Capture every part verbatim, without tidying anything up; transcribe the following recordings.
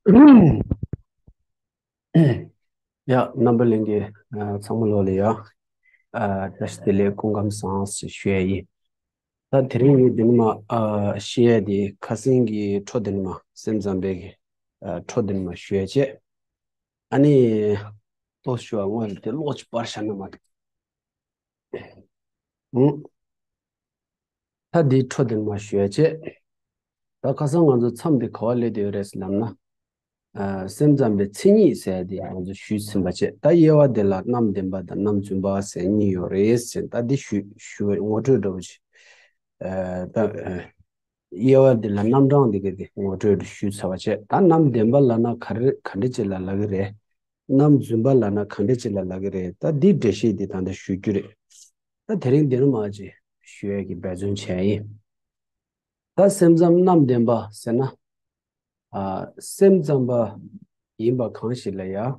ཡ། རྣམ་པ་ལྷན་རྒྱས། ཨ། ཚང་མ་ལོ་ལ་ཡ། ཨ། བཀྲ་ཤིས་བདེ་ལེགས། སྐུ་ཁམས་བཟང་ཞེས་ཞུ་ཡ་ཡིན། ད་དེ་རིང་ངས་འདི་ནས་མར། ཨ། བཤད་ཡ་དེ་ཁ་སང་གི་འཕྲོ་འདི་ནས་མར། སེམས་ཙམ་པའི་གི། ཨ། འཕྲོ་འདི་ནས་མར་ཞུ་ཡ་བྱས། ཨ་ནི། ཏོག་ཞུ་བ་དངོས་དེ་ཀློག་ཅིག་པར་བཞག་ན་མ་གཏོགས། ཨུ། ད་འདིའི་འཕྲོ་འདི་ནས་མར་ཞུ་ཡ་བྱས། ད་ཁ་སང་ང་ཚོ་མཚམས་འདི་ག་པར་སླེབས་བསྡད་ཡོད་རེད་ལབ་ན། ཨ། སེམས་ཙམ་པའི་མཚན་ཉིད་ཟེར་དེ་ང་ཚོ་ཞུས་ཟིན་པ་བྱས། ད་དབྱེ་བ་དེ་ལ་རྣམ་བདེན་པ་དང་རྣམ་རྫུན་པ་ཟེར་གཉིས་ཡོད་རེད་ཟེར། ད་འདི་ཞུ་ཞུ་བའི་ངོ་སྤྲོད་འདྲ་པོ་ཅིག་ཨ། ད། ཨ། དབྱེ་བ་འདི་ལ་རྣམ་གྲངས་འདི་ག་དེ་ངོ་སྤྲོད་ཞུས་ཚར་བ་བྱས། ད་རྣམ་བདེན་པ་ལབ་ན་ག་རེ་ག་འདྲ་ཅིག་ལ་ལབ་ཀྱི་རེད། རྣམ་རྫུན་པ་ལབ་ན་ག་འདྲ་ཅིག་ལ་ལབ་ཀྱི་རེད། ད་འདིའི་འགྲེལ་བཤད་འདི་ད་ལྟ་ཞུ་རྒྱུ་རེད། ད་དེ་རིང་འདི་ནས་མར་ཅིག་ཞུ་ཡས་ཀྱི་འབད་བརྩོན་བྱས་ཡིན། ད་སེམས་ཙམ་རྣམ་བདེན་པ་ཟེར་ན། ཨ། སེམས་ཙམ་པ་ཡིན་པ་གང་ཞིག་ལ་ཡང་།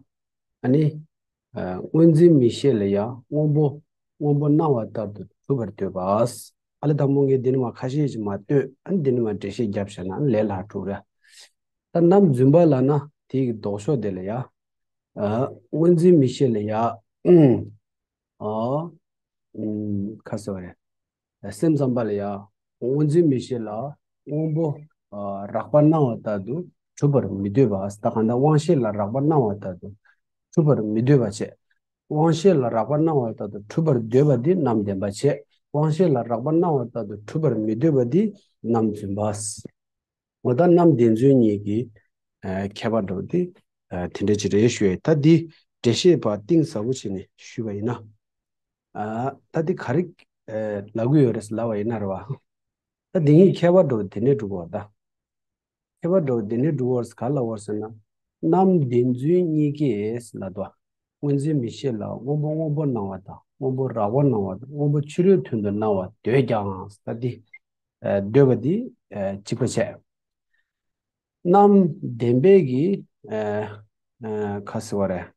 ཨ་ནི། ཨ། སྔོ་འཛིན་མིག་ཤེས་ལ་ཡང་སྔོན་པོ་སྔོན་པོ་སྣང་བ་ལྟར་དུ་གྲུབ་པར་འདོད་པ། ཨ་ལས་དང་པོ་ངས་འདི་ནས་མར་ཁ་ཤས་ཤིག་མར་བཏོན། ཨ་ནི་འདི་ནས་མར་འགྲེལ་བཤད་བརྒྱབ་བཞག་ན་ལས་སླ་འགྲོ་ར། ད་རྣམ་རྫུན་པ་ལབ་ན་དེའི་ལྡོག་ཕྱོགས་དེ་ལ་ཡང་། ཨ། སྔོ་འཛིན་མིག་ཤེས་ལ་ཡང་། ཨ། ཨུམ། ག་རེ་ཟེར་བ་རེད། སེམས་ཙམ་པ་ལ་ཡང་སྔོ་འཛིན་མིག་ཤེས་ལ་སྔོན་པོ། ཨ། རགས་པ་སྣང་བ་ལྟར་དུ་གྲུབ་པར་མི་འདོད་པ། ད་གང་ལྟར་དབང་ཤེས་ལ་རགས་པ་སྣང་བ་ལྟར་དུ་གྲུབ་པར་མི་འདོད་པ་བྱས། དབང་ཤེས་ལ་རགས་པ་སྣང་བ་ལྟར་དུ་གྲུབ་པར་འདོད་པ་འདི་རྣམ་བདེན་པ་བྱས། དབང་ཤེས་ལ་རགས་པ་སྣང་བ་ལྟར་དུ་གྲུབ་པར་མི་འདོད་པ་འདི་རྣམ་རྫུན་པ། འོ། ད་རྣམ་བདེན་རྫུན་གཉིས་ཀྱི། ཨ། ཁྱད་པར་འདྲ་པོ་དེ། ཨ། དེ་འདྲ་ཅིག་རེད་ཞུ་ཡས། ད་འདི་འགྲེལ་བཤད་པ་གཏིང་ཟབ་པོ་བྱས་ནས་ཞུས་པ་ཡིན་ན། ཨ། ད་འདི་ག་རེ། ཨ། ལབ་ཀྱི་ཡོད་རེད་ལབ་པ་ཡིན་ན་རེད་བ། ད་འདི་གཉིས་ཁྱད་པར་འདྲ་པོ་དེ་ནས་འགྲོ་གི་ཡོད་ད། ཁྱད་པར་འདྲ་པོ་དེ་ནས་འགྲོ་གི་ཡོད་རེད། ག་ལབ་ཡོད་རེད་ཟེར་ན། རྣམ་བདེན་རྫུན་གཉིས་ཀས་ལབ་འདུག་སྔོ་འཛིན་མིག་ཤེས་ལ་སྔོན་པོ་སྔོན་པོ་སྣང་བ་དང་། སྔོན་པོ་རགས་པ་སྣང་བ་དང་། སྔོན་པོ་ཕྱི་རོལ་དོན་དུ་སྣང་བ་འདོད་ཀྱང་། ད་འདི། ཨ། འདོད་པ་འདི། ཨ། གཅིག་པ་བྱས། རྣམ་བདེན་པའི་གི། ཨ། ཨ། ག་རེ་ཟེར་བ་རེད།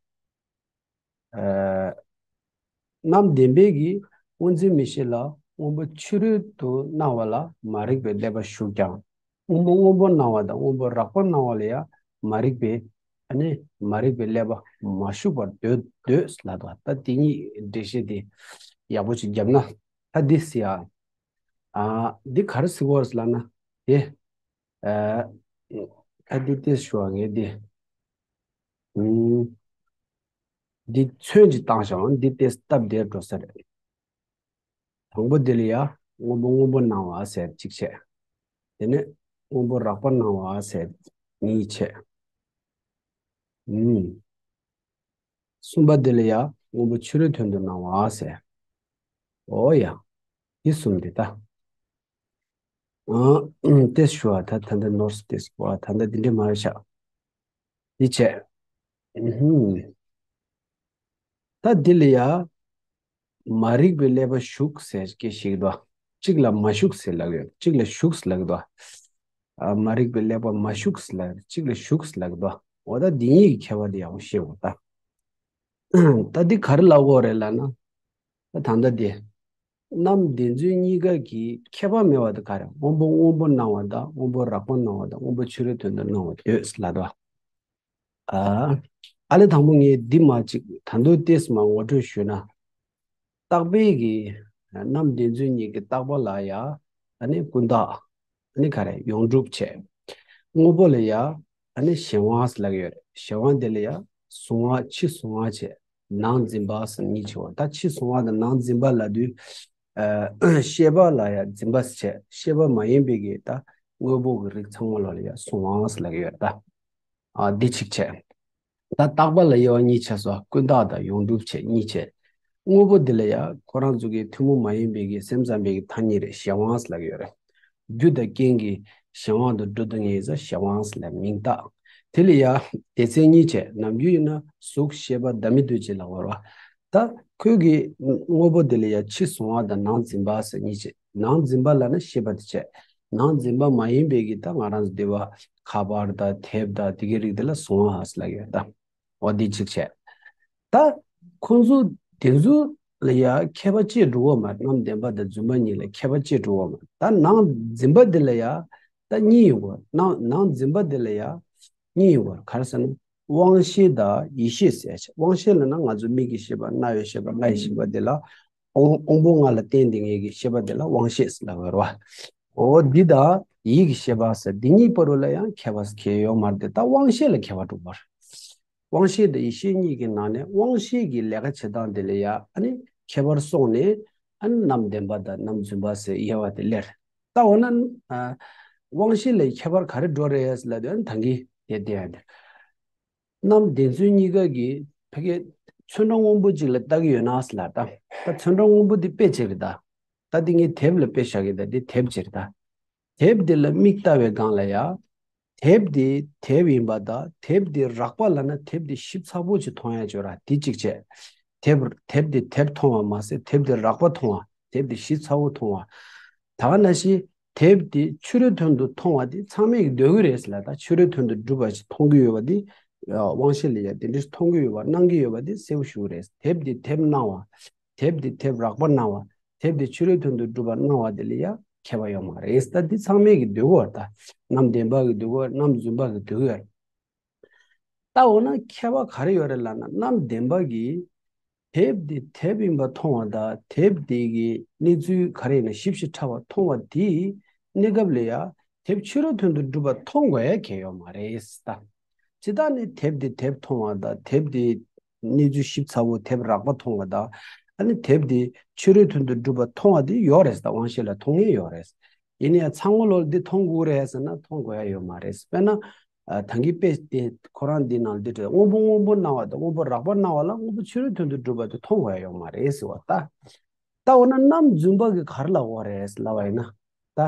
ཨ། རྣམ་བདེན་པའི་གི་སྔོ་འཛིན་མིག་ཤེས་ལ་སྔོན་པོ་ཕྱི་རོལ་དུ་སྣང་བ་ལ་མ་རིག་པའི་བསླད་པ་ཞུགས་ཀྱང་། སྔོན་པོ་སྔོན་པོ་སྣང་བ་དང་སྔོན་པོ་རགས་པ་སྣང་བ་ལ་ཡང་མ་རིག་པའི། ཨ་ནི་མ་རིག་པའི་བསླད་པ་མ་ཞུགས་པར་འདོད་འདོད་ལབ་འདུག་ད་དེ་གཉིས་འགྲེལ་བཤད་དེ་ཡག་པོ་ཅིག་བརྒྱབ་ན། ད་འདི་ཟེར་ཡ། ཨ། འདི་ག་རེ་ཟེར་གྱི་ཡོད་རེད་ལབ་ན། དེ། ཨ། ད་འདི་ཏོག་ཙམ་ཞུ་བ་ངས་འདི། ཨུམ། འདི་ཚོན་གཅིག་བཏང་བཞག་འདི་ཏོག་ཙམ་སྟབས་བདེ་འགྲོ་ས་རེད། དང་པོ་འདི་ལ་ཡ་སྔོན་པོ་སྔོན་པོ་སྣང་བ་ཟེར་གཅིག་བྱས། དེ་ནས་སྔོན་པོ་རགས་པ་སྣང་བ་ཟེར་གཉིས་བྱས། ཨུམ། གསུམ་པ་འདི་ལ་ཡ་སྔོན་པོ་ཕྱི་རོལ་དོན་དུ་སྣང་བ་ཟེར། འོ་ཡ། འདི་གསུམ་འདི་ད། ཨ། ཏོག་ཙམ་ཞུ་བ། ད་ད་ལྟ་ནོར་སི་ཏོག་ཙམ་བ། ད་ལྟ་འདི་འདྲ་མ་རེད་ཤག་འདི་བྱས། ཨུ་ཧུམ། ད་འདི་ལ་ཡ། མ་རིག་པའི་བསླད་པ་ཞུགས་ཟེར་སྐད་ཞིག་འདུག་གཅིག་ལ་མ་ཞུགས་ཟེར་ལབ་ཡོད། གཅིག་ལ་ཞུགས་ལབ་འདུག་ཨ། མ་རིག་པའི་བསླད་པ་མ་ཞུགས་ལབ། གཅིག་ལ་ཞུགས་ལབ་འདུག་འོ། ད་འདི་གཉིས་ཀྱི་ཁྱད་པར་དེ་ཡག་པོ་ཤེས་དགོས་ད། ད་འདི་ག་རེ་ལབ་དགོས་རེད་ལབ་ན། ད་ད་ལྟ་དེ། རྣམ་བདེན་རྫུན་གཉིས་ཀ་གི་ཁྱད་པར་སྨྲས་པ་དེ་ག་རེ། སྔོན་པོ་སྔོན་པོ་སྣང་བ་དང་། སྔོན་པོ་རགས་པ་སྣང་བ་དང་། སྔོན་པོ་ཕྱི་རོལ་དོན་དུ་སྣང་བ་འདོད་ལབ་འདུག་ཨ། ཨ་ལས་དང་པོ་ངས་འདི་མར་ཅིག་ད་དུང་ཏོག་ཙམ་མར་ངོ་སྤྲོད་ཞུས་ན། རྟག་པའི་གི་རྣམ་བདེན་རྫུན་གཉིས་ཀྱི་རྟག་པ་ལ་ཡ། ཨ་ནི་ཀུན་བརྟགས། ཨ་ནི་ག་རེ། ཡོངས་གྲུབ་བྱས། དངོས་པོ་ལ་ཡ། ཨ་ནི་གཞན་དབང་ལབ་ཀྱི་ཡོད་རེད། གཞན་དབང་དེ་ལ་ཡ་གཟུང་བ། ཕྱིས་གཟུང་བ་བྱས། ནང་འཛིན་པ་ཟེར་གཉིས་བྱས་པ། ད་ཕྱིས་གཟུང་བ་དང་ནང་འཛིན་པ་ལབ་དུས། ཨ། ཤེས་པ་ལ་ཡ་འཛིན་པ་བྱས། ཤེས་པ་མ་ཡིན་པའི་གི་ད་དངོས་པོ་གི་རིགས་ཚང་མ་ལ་ཡ་གཟུང་བ་ཟེར་ལབ་ཀྱི་ཡོད་རེད་ད། ཨ། འདི་གཅིག་བྱས། ད་རྟག་པ་ལ་དབྱེ་བ་གཉིས་ཕྱེ་སོང་། ཀུན་བརྟགས་དང་ཡོངས་གྲུབ་བྱས་གཉིས་བྱས། དངོས་པོ་འདི་ལ་ཡང་ཁོ་རང་ཚོ་གི་ཐུན་མོང་མ་ཡིན་པའི་གི་སེམས་ཙམ་པའི་གི་ཐ་སྙད་རེད། གཞན་དབང་ལབ་ཀྱི་ཡོད་རེད། རྒྱུ་དང་རྐྱེན་གྱིས་གཞན་དབང་དུ་འགྲོ་སྡོད་མཁན་ཡིན་ཙང་གཞན་དབང་ལ་མིང་བཏགས། དེ་ལ་ཡང་སྡེ་ཚན་གཉིས་བྱས། ནམ་རྒྱུན་ཡིན་ན་གཟུགས་ཤེས་པ་བདག་མེད་རྡོ་རྗེ་ལབ་ཀྱི་ཡོད་རེད་བ། ད་ཁོས་གི་དངོས་པོ་འདི་ལ་ཡང་ཕྱིས་གཟུང་བ་དང་ནང་འཛིན་པ་ཟེར་གཉིས་བྱས། ནང་འཛིན་པ་ལབ་ན་ཤེས་པ་དེ་བྱས། ནང་འཛིན་པ་མ་ཡིན་པའི་གི་ད་ང་རང་ཚོ་འདི་བ་ཁ་པར་དང་དེབ་དང་དེ་གའི་རིགས་དེ་ལ་གཟུང་བ་ལབ་ཀྱི་ཡོད་ད། འོ། འདི་གཅིག་བྱས། ད་ཁོང་ཚོ་དེ་ཚོ་ལ་ཡ་ཁྱད་པར་ཅི་འགྲོ་གི་མ་རེད། རྣམ་བདེན་པ་དང་རྫུན་པ་གཉིས་ལ་ཁྱད་པར་ཅི་འགྲོ་གི་མ་རེད། ད་ནང་འཛིན་པ་འདི་ལ་ཡ་ད་གཉིས་ཡོང་གི་ཡོད། ནང་ནང་འཛིན་པ་འདི་ལ་ཡ། གཉིས་ཡོད་པར། ག་རེ་ཟེར་ན། དབང་ཤེས་དང་ཡིད་ཤེས་ཟེར་ཡ་ཆེ། དབང་ཤེས་ལབ་ན་ང་ཚོ་མིག་གི་ཤེས་པ། རྣ་བའི་ཤེས་པ། ལྔ་ཡི་ཤེས་པ་དེ་ལ། དབང་དབང་པོ་ལྔ་ལ་བརྟེན་ཏེ་ངེས་ཀྱི་ཤེས་པ་དེ་ལ་དབང་ཤེས་ལབ་ཡོད་རེད་བ། འོ་འདི་དང་ཡིད་ཀྱི་ཤེས་པ་ཟེར་འདི་གཉིས་བར་དུ་ལ་ཡང་ཁྱད་པར་གང་ཡང་ཡོད་མ་རེད་དེ། ད་དབང་ཤེས་ལ་ཁྱད་པར་འགྲོ་བ་རེད། དབང་ཤེས་དང་ཡིད་ཤེས་གཉིས་ཀྱི་ནང་ནས་དབང་ཤེས་ཀྱི་ལས་ཀ་བྱེད་སྟངས་དེ་ལ་ཡ་ཨ་ནི་ཁྱད་པར་སོང་ནས། ཨ་ནི་རྣམ་བདེན་པ་དང་རྣམ་རྫུན་པ་ཟེར་དབྱེ་བ་དེ་སླེབས། ད་འོ་ན། ཨ། དབང་ཤེས་ལ་ཁྱད་པར་ག་རེ་འགྲོ་རེད་ལབ་དུས། ཨ་ནི་ད་གིན་དེ་བསྟན་ཡ་དེ། རྣམ་བདེན་རྫུན་གཉིས་ཀ་གི་ཕ་གི་ཚོན་ཁྲ་སྔོན་པོ་གཅིག་ལ་ལྟ་གི་ཡོད་ན་ཟེར་ལབ། ད་ད་ཚོན་ཁྲ་སྔོན་པོ་འདི་དཔེ་གཅིག་རེད་ད། ད་འདི་ངས་དེབ་ལ་དཔེ་བཞག་གི། ད་འདི་དེབ་གཅིག་རེད་ད། དེབ་འདི་ལ་མིག་ལྟ་བའི་སྒང་ལ་ཡ། དེབ་འདི་དེབ་ཡིན་པ་དང་། དེབ་འདི་རགས་པ་ལབ་ན་དེབ་འདི་ཞིབ་ཚགས་པོ་ཅིག་མཐོང་ཡ་ཅིག་ཡོད་ར། དེ་གཅིག་བྱས། དེབ་དེབ་འདི་དེབ་མཐོང་བ་མ་ཟད་དེབ་འདི་རགས་པ་མཐོང་བ། དེབ་འདི་ཞིབ་ཚགས་པོ་མཐོང་བ། ད་ག་ནང་བཞིན་དེབ་འདི་ཕྱི་རོལ་དོན་དུ་མཐོང་བ་འདི་ཚང་མས་ཀྱིས་འདོད་ཀྱི་རེད་ཟེར་ལབ། ད་ཕྱི་རོལ་དོན་དུ་གྲུབ་པ་ཞིག་མཐོང་གི་ཡོད་པ་འདི། དབང་ཤེས་ལ་ཡ་དེ་འདྲ་མཐོང་གི་ཡོད་པ། སྣང་གི་ཡོད་པ་འདི་གསལ་པོ་ཞེ་པོ་རེད། དེབ་འདི་དེབ་སྣང་བ། དེབ་འདི་དེབ་རགས་པ་སྣང་བ། དེབ་འདི་ཕྱི་རོལ་དོན་དུ་གྲུབ་པ་སྣང་བ་དེ་ལ་ཡ་ཁྱད་པར་ཡོད་མ་རེད། ད་འདི་ཚང་མས་ཀྱིས་འདོད་ཀྱི་ཡོད་རེད། ད་རྣམ་བདེན་པ་གིས་འདོད་ཀྱི་ཡོད་རེད། རྣམ་རྫུན་པ་གིས་འདོད་ཀྱི་ཡོད་རེད། ད་འོ་ན་ཁྱད་པར་ག་རེ་ཡོད་རེད་ལབ་ན། རྣམ་བདེན་པ་གིས་དེབ་འདི་དེབ་ཡིན་པ་མཐོང་བ་དང་། དེབ་འདི་གི་གནས་ཚུལ་ག་རེ་ཡིན་ན་ཞིབ་ཞིབ་ཕྲ་བ་མཐོང་བ་དེའི་གནས་སྐབས་ལ་ཡ་དེབ་ཕྱི་རོལ་དོན་དུ་གྲུབ་པ་མཐོང་དགོས་ཡ་གང་ཡང་ཡོད་མ་རེད་ད། སྤྱིར་བཏང་ནི་དེབ་འདི་དེབ་མཐོང་བ་དང་། དེབ་འདི་གནས་ཚུལ་ཞིབ་ཚགས་པོ་དེབ་རགས་པ་མཐོང་བ་དང་། ཨ་ནི་དེབ་འདི་ཕྱི་རོལ་དོན་དུ་གྲུབ་པ་མཐོང་བ་དེ་ཡོད་རེད་ད། དབང་ཤེས་ལ་མཐོང་མཁན་ཡོད་རེད། ཡིན་ན་ཡང་ཚང་མ་ལོ་འདི་མཐོང་དགོས་རེད་ཟེར་ན་མཐོང་དགོས་ཡ་ཡོད་མ་རེད། དཔེར་ན། ཨ། ད་གིན་དཔེ་དེ་ཁོ་རང་འདི་ནང་འདི་འདྲ། སྔོན་པོ་སྔོན་པོ་སྣང་བ་དང་སྔོན་པོ་རགས་པ་སྣང་བ་ལ་སྔོན་པོ་ཕྱི་རོལ་དོན་དུ་གྲུབ་པ་དེ་མཐོང་དགོས་ཡ་ཡོད་མ་རེད་ཟེར་བ་ད། ད་འོ་ན་རྣམ་རྫུན་པ་གིས་ག་རེ་ལབ་ཀྱི་ཡོད་རེད་ལབ་པ་ཡིན་ན། ད་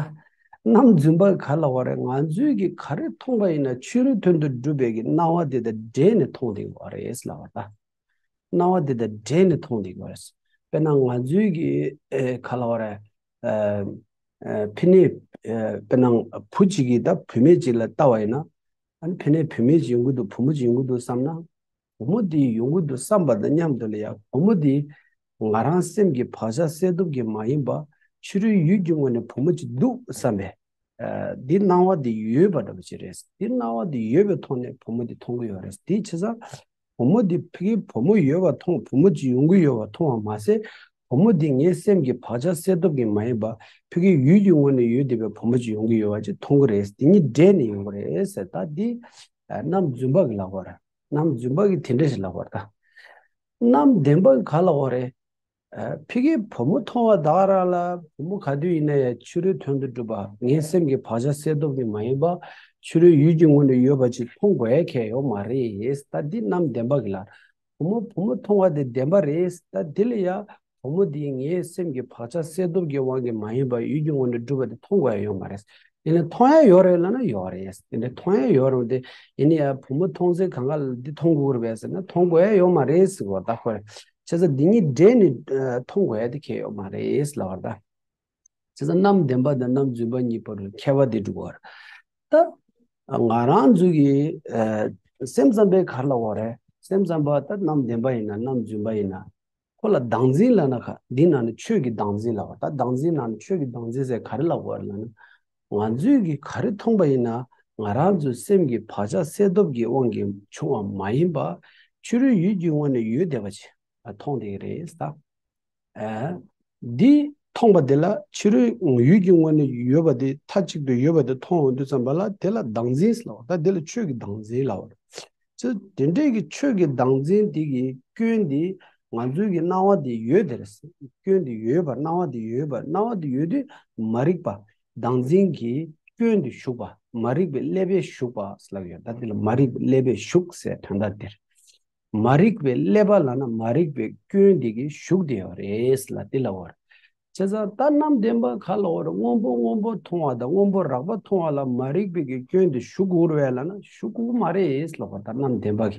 རྣམ་རྫུན་པ་གིས་ག་རེ་ལབ་ཀྱི་ཡོད་རེད། ང་ཚོས་ཀྱིས་ག་རེ་མཐོང་པ་ཡིན་ན་ཕྱི་རོལ་དོན་དུ་གྲུབ་པའི་གི་སྣང་བ་དེ་དང་འབྲེལ་ནས་མཐོང་བསྡད་ཀྱི་ཡོད་རེད་ལབ་པ་ད། སྣང་བ་དེ་དང་འབྲེལ་ནས་མཐོང་བསྡད་ཀྱི་ཡོད་རེད། དཔེར་ན་ང་ཚོས་ཀྱིས། ཨེ། ག་རེ་ལབ་ཀྱི་ཡོད་རེད། ཨ། ཨ། ཕ་མས། ཨ། དཔེར་ན་བུ་གཅིག་གིས་ད་བུད་མེད་ཅིག་ལ་ལྟ་བ་ཡིན་ན། ཨ་ནི་ཕ་མས་བུད་མེད་ཅིག་ཡོང་གི་འདུག་བུ་མོ་ཅིག་ཡོང་གི་འདུག་བསམ་ན། བུ་མོ་འདི་ཡོང་གི་འདུག་བསམ་པ་དང་མཉམ་དུ་ལ་ཡ་བུ་མོ་འདི་ང་རང་སེམས་ཀྱི་བག་ཆགས་སད་སྟོབས་ཀྱིས་མ་ཡིན་པ་ཕྱི་རོལ་ཡུལ་གྱི་ངོས་ནས་བུ་མོ་ཅིག་འདུག་བསམ་པའི། ཨ། འདི་སྣང་བ་འདི་ཡོད་པ་འདྲ་པོ་ཅིག་རེད། འདི་སྣང་བ་འདི་ཡོད་པའི་ཐོག་ནས་བུ་མོ་འདི་མཐོང་གི་ཡོད་རེད། འདི་བྱས་ཙང་བུ་མོ་འདི་ཕ་གིའི་བུ་མོ་ཡོད་པ་མཐོང་། བུ་མོ་ཅིག་ཡོང་གི་ཡོད་པ་མཐོང་བ་མ་ཟད། བུ་མོ་འདི་ངའི་སེམས་ཀྱི་བག་ཆགས་སད་སྟོབས་ཀྱིས་མ་ཡིན་པ་ཕ་གིའི་ཡུལ་གྱི་ངོས་ནས་ཡོད་བསྡད་པའི་བུ་མོ་ཅིག་ཡོང་གི་ཡོད་པ་ཅིག་མཐོང་གི་རེད། འདི་གཉིས་འདྲེས་ནས་ཡོང་གི་རེད་ཟེར། ད་འདི། ཨ། རྣམ་རྫུན་པ་གིས་ལབ་པ་རེད། རྣམ་རྫུན་པ་གིས་དེ་འདྲ་ཞིག་ལབ་པ་རེད་ད། རྣམ་བདེན་པ་གིས་ག་རེ་ལབ་ཀྱི་ཡོད་རེད། ཨ། ཕ་གིའི་བུ་མོ་མཐོང་བ་ད་ག་རང་ལ་བུ་མོ་ག་དུས་ཡིན་ན་ཡང་ཕྱི་རོལ་དོན་དུ་གྲུབ་པ། ངའི་སེམས་ཀྱི་བག་ཆགས་སད་སྟོབས་ཀྱིས་མ་ཡིན་པ་ཕྱི་རོལ་ཡུལ་གྱི་ངོས་ནས་ཡོད་པ་ཅིག་མཐོང་དགོས་ཡ་གང་ཡང་ཡོད་མ་རེད། ད་འདི་རྣམ་བདེན་པ་གིས་ལབ། བུ་མོ་བུ་མོ་མཐོང་བ་དེ་བདེན་པ་རེད། ད་འདི་ལ་ཡ་བུ་མོ་འདི་ངའི་སེམས་ཀྱི་བག་ཆགས་སད་སྟོབས་ཀྱི་དབང་གིས་མ་ཡིན་པ་ཡུལ་གྱི་ངོས་ནས་གྲུབ་པ་དེ་མཐོང་དགོས་ཡ་ཡོད་མ་རེད། ཡིན་ནའི་མཐོང་ཡ་ཡོད་རེད་ལབ་ན་ཡོད་རེད། དེ་འདྲ་མཐོང་ཡ་ཡོད་རུང་དེ་ཡིན་ན་ཡང་བུ་མོ་མཐོང་ཚེ་གང་ག་ལ་འདི་མཐོང་དགོས་རེད་པས་ཟེར་ན་མཐོང་དགོས་ཡ་ཡོད་མ་རེད་ཟེར་བ་ད་ཁོ་རེད། བྱས་ཙང་འདི་གཉིས་འདྲེས་ནས་ཨ་མཐོང་དགོས་ཡ་དེ་གང་ཡང་ཡོད་མ་རེད་ལབ་པ་ད། བྱས་ཙང་རྣམ་བདེན་པ་དང་རྣམ་རྫུན་པ་གཉིས་བར་དུ་ཁྱད་པར་དེ་འགྲོ་གི་ཡོད་རེད། ད་ང་རང་ཚོ་གི་ཨ་སེམས་ཙམ་པས་ག་རེ་ལབ་ཀྱི་ཡོད་རེད། སེམས་ཙམ་པ་ད་རྣམ་བདེན་པ་ཡིན་ན་རྣམ་རྫུན་པ་ཡིན་ན། ཁོ་ལ་བདག་འཛིན་ལབ་ན་ག་འདི་ནང་ནས་ཆོས་ཀྱི་བདག་འཛིན་ལབ་པ། ད་བདག་འཛིན་ནང་ནས་ཆོས་ཀྱི་བདག་འཛིན་ཟེར་ག་རེ་ལབ་དགོས་རེད་ལབ་ན། ང་ཚོས་ཀྱིས་ག་རེ་མཐོང་པ་ཡིན་ན་ང་རང་ཚོའི་སེམས་ཀྱི་བག་ཆགས་སད་སྟོབས་ཀྱི་དབང་གིས་བྱུང་བ་མ་ཡིན་པ་ཕྱི་རོལ་ཡུལ་གྱི་ངོས་ནས་ཡོད་བསྡད་པ་ཅིག་མཐོང་བསྡད་ཀྱི་རེད་ད། ཨ། འདི་མཐོང་བ་དེ་ལ་ཕྱི་རོལ་ཡུལ་གྱི་ངོས་ནས་ཡོད་པ་དེ་མཐའ་གཅིག་ཏུ་ཡོད་པ་དེ་མཐོང་འོང་དུས་ཙམ་པ་ལ་དེ་ལ་བདག་འཛིན་ལབ་པ། ད་དེ་ལ་ཆོས་ཀྱི་བདག་འཛིན་ལབ་པ་རེད། ཅེས་དེ་འདྲའི་གི་ཆོས་ཀྱི་བདག་འཛིན་དེ་གི་སྐྱོན་དེ་ང་ཚོའི་གི་སྣང་བ་དེ་ཡོད་དེ་རེད། སྐྱོན་དེ་ཡོད་པ། སྣང་བ་དེ་ཡོད་པ། སྣང་བ་དེ་ཡོད་དུས་མ་རིག་པ་བདག་འཛིན་གྱི་སྐྱོན་དེ་ཞུགས་པ། མ་རིག་པའི་ཀླད་པས་ཞུགས་པ་ལབ་ཡོད། ད་དེ་ལ་མ་རིག་པའི་ཀླད་པས་ཞུགས་ཟེར་དོན་དག་དེ་རེད། མ་རིག་པའི་ཀླད་པ་ལབ་ན་མ་རིག་པའི་སྐྱོན་དེ་གིས་ཞུགས་བསྡད་ཡོད་རེད་ལབ་དེ་ལབ་པ་རེད། བྱས་ཙང་ད་རྣམ་བདེན་པ་ག་ལབ་པ་རེད། སྔོན་པོ་སྔོན་པོ་མཐོང་བ་དང་སྔོན་པོ་རགས་པ་མཐོང་བ་ལ་མ་རིག་པའི་གི་སྐྱོན་དེ་ཞུགས་དགོས་རེད་པས་ལབ་ན་ཞུགས་དགོས་མ་རེད་ལབ་པ། ད་རྣམ་བདེན་པ་གིས་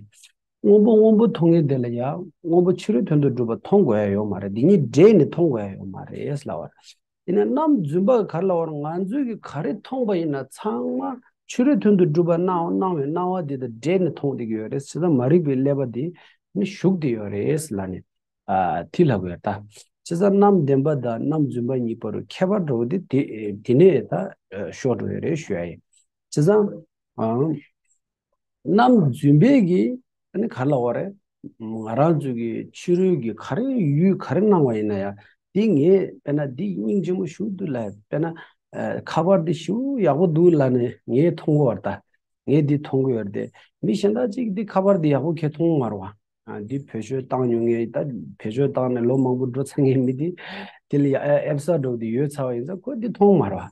སྔོན་པོ་སྔོན་པོ་མཐོང་མཁན་དེ་ལ་ཡང་སྔོན་པོ་ཕྱི་རོལ་དོན་དུ་གྲུབ་པ་མཐོང་དགོས་ཡ་ཡོད་མ་རེད། འདི་གཉིས་འདྲེས་ནས་མཐོང་དགོས་ཡ་ཡོད་མ་རེད་ལབ་པ་རེད། ཡིན་ན་རྣམ་རྫུན་པ་ག་རེ་ལབ་པ་རེད། ང་ཚོས་ཀྱིས་ག་རེ་མཐོང་པ་ཡིན་ན་ཚང་མ་ཕྱི་རོལ་དོན་དུ་གྲུབ་པ་སྣང་སྣང་བའི་སྣང་བ་འདི་དང་འདྲེས་ནས་མཐོང་བསྡད་ཀྱི་ཡོད་རེད། བྱས་ཙང་མ་རིག་པའི་ཀླད་པ་འདི་ནི་ཞུགས་བསྡད་ཡོད་རེད་ལབ་ནས་ཨ་དེ་ལབ་ཀྱི་ཡོད་ད། བྱས་ཙང་རྣམ་བདེན་པ་དང་རྣམ་རྫུན་པ་གཉིས་བར་དུ་ཁྱད་པར་འདྲ་བོ་དེ་དེ་དེ་ནས་ད་ཤོར་འགྲོ་ཡོད་རེད་ཞུ་ཡ་ཡིན། བྱས་ཙང་ཨང་། རྣམ་རྫུན་པས་ཀྱི་ཨ་ནི་ག་རེ་ལབ་དགོས་རེད། ང་རང་ཚོ་གི་ཕྱི་རོལ་གྱི་ག་རེ་ཡུལ་ག་རེ་སྣང་བ་ཡིན་ན་ཡང་འདི་ངས་དཔེར་ན་འདི་སྙིང་རྗེ་མོ་ཞེ་པོ་འདུག་ལབ། དཔེར་ན་ཨ་ཁ་པར་འདི་ཞེ་པོ་ཡག་པོ་འདུག་ལབ་ནས་ངས་མཐོང་གི་ཡོད་རེད་ད། ངས་འདི་མཐོང་གི་ཡོད་རེད་དེ། མི་གཞན་དག་ཅིག་འདི་ཁ་པར་འདི་ཡག་པོ་གས་མཐོང་གི་མ་རེད་བ། ཨ་འདི་བེད་སྤྱོད་བཏང་མྱོང་མཁན་ད་བེད་སྤྱོད་བཏང་ནས་ལོ་མང་པོ་འགྲོ་ཚར་མཁན་མི་འདི་དེ་ལ་ཡ་ཨེབ་གསར་འདྲ་པོ་འདི་ཡོད་ཚར་བ་ཡིན་ཙང་ཁོས་འདི་མཐོང་གི་མ་རེད་བ།